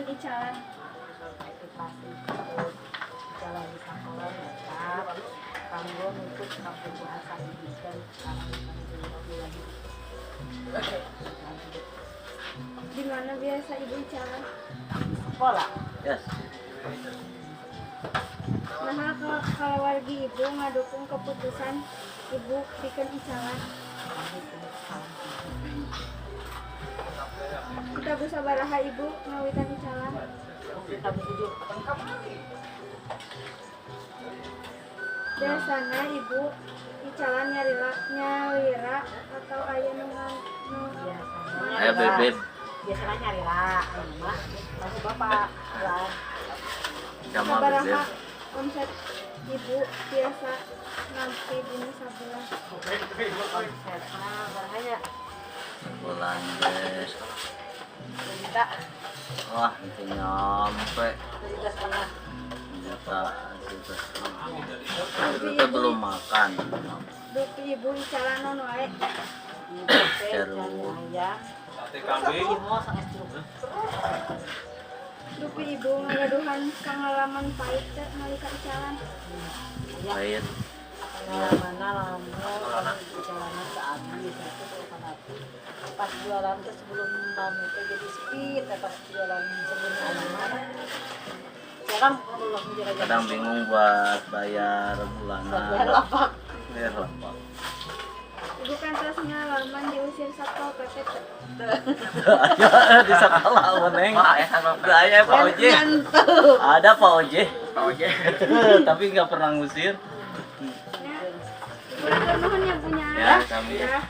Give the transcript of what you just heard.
pikeun icalan? Motivasi jalan di sekolah mereka kanggo nuntut kabutuhan pendidikan sekarang lagi. Di mana biasa Ibu icalan? Sekolah. Yes. Nah, kalau keluarga Ibu ngadukung keputusan Ibu pikeun icalan? Gitu. Tabuh sabaraha Ibu ngawitan icalan? Tabuh 7. Biasana Ibu icalan nyalira nyalira atau aya nu nu Biasanya Ayo bebek. Biasanya nyalira, ayo mah masih bapak lah. Sama Sabaraha bebek. Omset Ibu biasa nampi dina sabulan? Omsetnya barangnya Bulan deh. 2 juta. Wah, itu nyampe 2,5 juta. Juta, juta setengah. Itu teh belum makan. Dupi Ibu icalan naon wae? Ibu teh Seru. ayam. Sate kambing. Cimol sang es jeruk. Dupi Ibu ngagaduhan pengalaman pahit teu nalika icalan? Ya. Pahit. Pengalaman lamun jalanan ke habis itu kalau aku pas jualan tuh sebelum rame teh jadi sepi teh, pas jualan sebelum anak sekarang belum jaga. Kadang bingung buat bayar bulanan. Bayar lapak. Bayar lapak. Ibu kantos ngalaman diusir Satpol PP teu? Aya di sekolah, Neng. Aya Pak Oje. Ada Pak Oje. Pak Oje. Tapi nggak pernah ngusir. Ya. Ibu, hatur nuhun ya punya. Ya, kami. Ya.